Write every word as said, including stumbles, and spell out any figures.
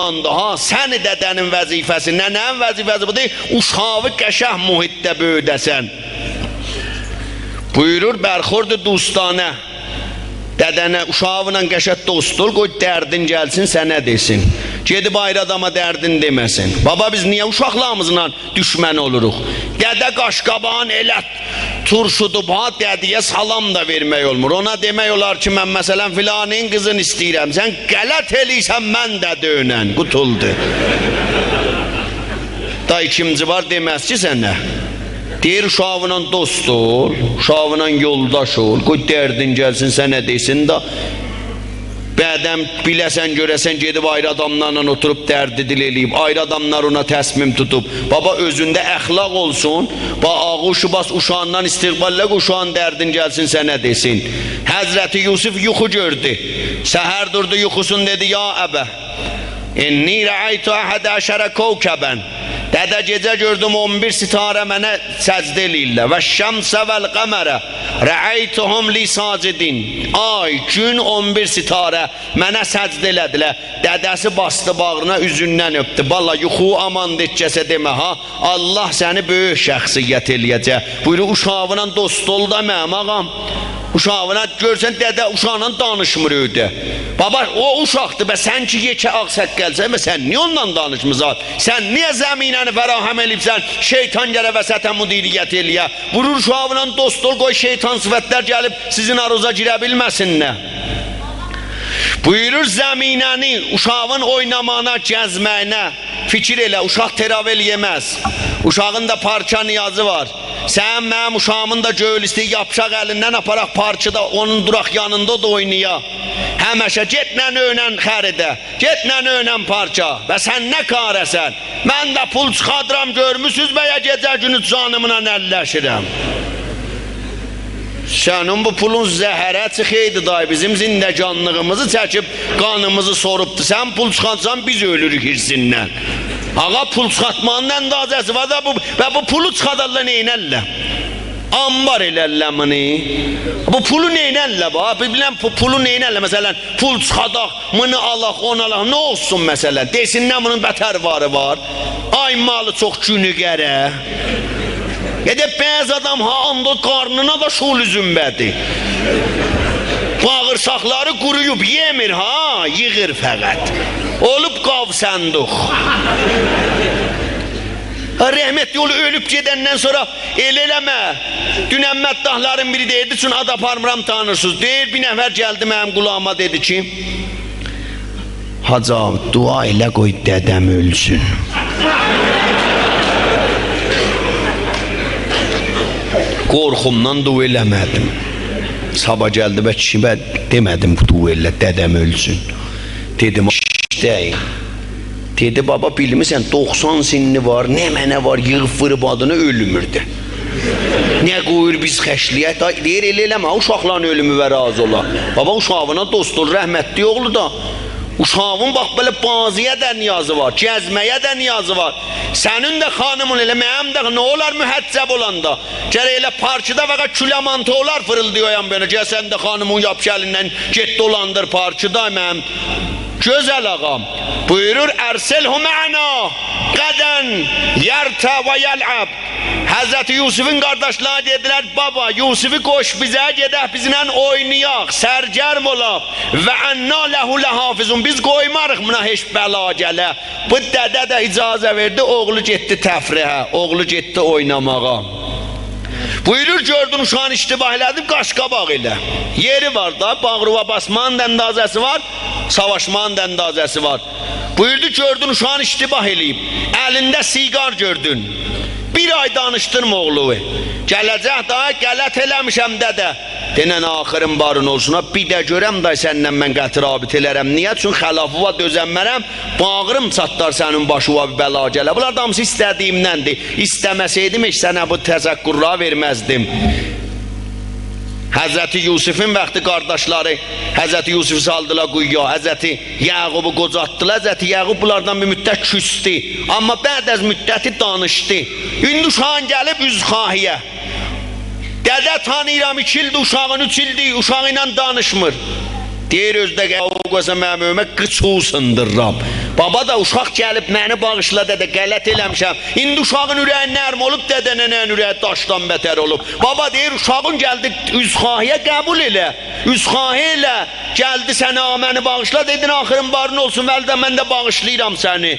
اوشاغیندی ها. سنی دده‌نین وظیفه‌سی، ننه‌نین وظیفه‌سی بودور، اوشاغی قشنگ محیطده بؤیوده‌سن. بویورور، برخورد دوستانه. دده‌نه، اوشاغینان قشنگ دوست اول، قوی دردین گلسین، سنه دئسین. گئدیب آیری آداما دردین دئمه‌سین. بابا، بیز نییه اوشاقلاریمیزلا دوشمن اولوروق؟ دده قاش‌قاباغین ائله تورشودوب ها، دده‌یه سلام دا وئرمک اولمور. اونا دئمک اولار کی، من مثلا فلانین قیزینی ایسته‌ییرم. سن غلط ائله‌ییرسن، من دده‌ینن. قوتولدو. دا ایکینجی بار دئمز کی سنه. دئییر، اوشاغینان دوست اول، اوشاغینان یولداش اول، قوی دردین گلسین، سنه دئسین دا. بعداً بیله‌سن، گؤره‌سن، گئدیب آیری آداملارلا اوتوروب درد دل ائله‌ییب، آیری آداملار اونا تصمیم توتوب. بابا، اؤزونده اخلاق اولسون، با آغوشی باس، اوشاغیندان استقبال ائله، اوشاغین دردین گلسین، سنه دئسین. حضرت یوسف یوخو گؤردو. سحر دوردو، یوخوسون دئدی: «یا ابا، انی رأیت احد عشر کوکبا.» دده، گئجه گؤردوم اون بیر ستاره منه سجده ائله‌ییرلر. «و الشمس و القمر رأیتهم لی ساجدین.» آی، گون، اون بیر ستاره منه سجده ائله‌دیلر. دده‌سی باسدی باغرینا، اوزوندن اؤپدو. «بالا، یوخووو آمان دا هئچ کسه دئمه ها. الله سنی بؤیوک شخصیت ائله‌یه‌جک.» بویورور، اوشاغینان دوست اول دا منیم آغام. اوشاغینا گؤرسن، دده اوشاقلا دانیشمیر ائوده. بابا، او اوشاقدیر، به سن کی یئکه آغ‌ساققالسان، به سن نییه اوننان دانیشمیرسان؟ سن نییه زمینه‌نی فراهم ائله‌ییبسن، شیطان گله وسطه مدیریت ائله‌یه؟ بویورور، اوشاغینان دوست اول، قوی شیطان صفتلر گلیب سیزین آرانیزا گیره بیلمه‌سینلر. بویورور، زمینه‌نی، اوشاغین اویناماغینا، گزمه‌یینه فیکیر ائله، اوشاق تراول یئمز. اوشاغین دا پارکا نیازی وار. سنین، منیم اوشاغیمین دا گؤیل ایسته‌ییر، یاپیشاق الیندن، آپاراق پارکدا، اونون دوراق یانیندا، او دا اوینایا. همیشه گئت ننه‌ینن خریده، گئت ننه‌ینن پارکا. به سن نه کاره‌سن؟ من ده پول چیخادیرام، گؤرموسوز، به یا گئجه گونو جانیملا اللشیرم. سنین بو پولون زهره چیخایدی دای، بیزیم زندگانلیغیمیزی چکیب، قانیمیزی سوروبدو. سن پول چیخارتسان، بیز اؤلوروک هیرسیندن. آغا، پول چیخارتماغین اندازه‌سی وار دا، بو، و بو پولو چیخادارلار نئینرلر؟ آنبار ائلرلر بونو؟ بو پولو نئینرلر، باخ، بیلمیرم، بو پولو نئینرلر؟ مثلا، پول چیخاداق، بونو آلاق، اونو آلاق، نه اولسون مثلا؟ دئسینلر بونون بتر واری وار. آی مالی چوخ، گونو قره. ائله بعضی آدام ها، آندا قارنینا دا شول اوزوم بدی. باغیرساقلاری قورویوب، یئمیر ها، ییغیر فقط. اولوب گاو صندوق. ها، رحمتلی اولوب، اؤلوب گئدندن سونرا ائله ائله‌مه. دونن مداحلارین بیری دئییردی، چون آد آپارمیرام، تانیرسینیز. دئییر، بیر نفر گلدی منیم قولاغیما، دئدی کی، «حاجی آقا، دعا ائله، قوی دده‌م اؤلسون.» قورخومدان دعا ائله‌مه‌دیم. صاباح گلدی، به کیشی، به، دئمه‌دیم دعا ائله، دده‌م اؤلسون. دئدیم، ایشته. دئدی، بابا، بیلمیرسن، دوخسان سنّی وار، نمنه وار، ییغیب ووروب آدینی، اؤلمور ده. نه قویور بیز خرجله‌یک دا؟ دئییر، ائله ائله‌مه، اوشاقلارین اؤلومو وار، راضی اولا. بابا، اوشاغینا دوست اول، رحمتلی اوغلو دا. اوشاغین، باخ، بئله بازی‌یا دا نیازی وار، گزمه‌یه ده نیازی وار. سنین ده خانیمین ائله، منیم ده، نه اولار محجب اولاندا؟ گرک ائله پارکدا فقط کوله مانتولار فیریلدایا او یان بو یانا. گل سن ده خانیمین یاپیش الیندن، گئت دولاندیر پارکدا، منیم گؤزل آغام. بویورور، «ارسله معنا غداً یرتع و یلعب.» حضرت یوسفین قارداشلاری دئدیلر، «بابا، یوسفی قوش بیزه، گئدک بیزله اوینایاق، سرگرم اولا. و انا له لحافظون.» بیز قویماریق بونا هئچ بلا گله. بو دده ده اجازه وئردی، اوغلو گئتدی تفریحه، اوغلو گئتدی اویناماغا. بویورور، گؤردون اوشاغین اشتباه ائله‌دی، قاش‌قاباق ائله. یئری وار دا، باغریوا باسماغین دا اندازه‌سی وار، ساواشماغین دا اندازه‌سی وار. بویوردو، گؤردون اوشاغین اشتباه ائله‌ییب، الینده سیگار گؤردون. بیر آی دانیشدیرما اوغلووو. گله‌جک دای، «غلط ائله‌میشم دده.» دئنن آخیرین بارین اولسون ها، بیر ده گؤرم دای سنینن من قطع رابطه ائلرم. نییه؟ چون خلافیوا دؤزنمرم، باغریم چاتلار سنین باشیوا بیر بلا گله. بونلار دا هامیسی ایسته‌دیییمدندیر. ایسته‌مه‌سئیدیم، هئچ سنه بو تذکرلاری وئرمزدیم. حضرت یوسفین وقتی قارداشلاری حضرت یوسفی سالدیلار قویویا، حضرت یعقوبو قوجالتدیلار. حضرت یعقوب بونلاردان بیر مدت کوسدو. آمما بعد از مدتی دانیشدی. ایندی اوشاغین گلیب عذرخواهی‌یه. دده، تانیییرام، ایکی ایلدیر اوشاغین، اوچ ایلدیر اوشاغی ایله دانیشمیر. دئییر، اؤزو ده، او قوسا منیم اؤیومه قیچیوی سیندیررام. بابا دا، اوشاق گلیب منی باغیشلا دده، غلط ائله‌میشم. ایندی اوشاغین اورگی نرم اولوب، دده ننه‌نین اورگی داشدان بتر اولوب. بابا دئییر، اوشاغین گلدی عذرخواهی‌یه، قبول ائله. عذرخواهی ائله. گلدی سنه، «آ، منی باغیشلا.» دئدین، «آخیرین بارین اولسون، ولی ده من ده باغیشلاییرام سنی.»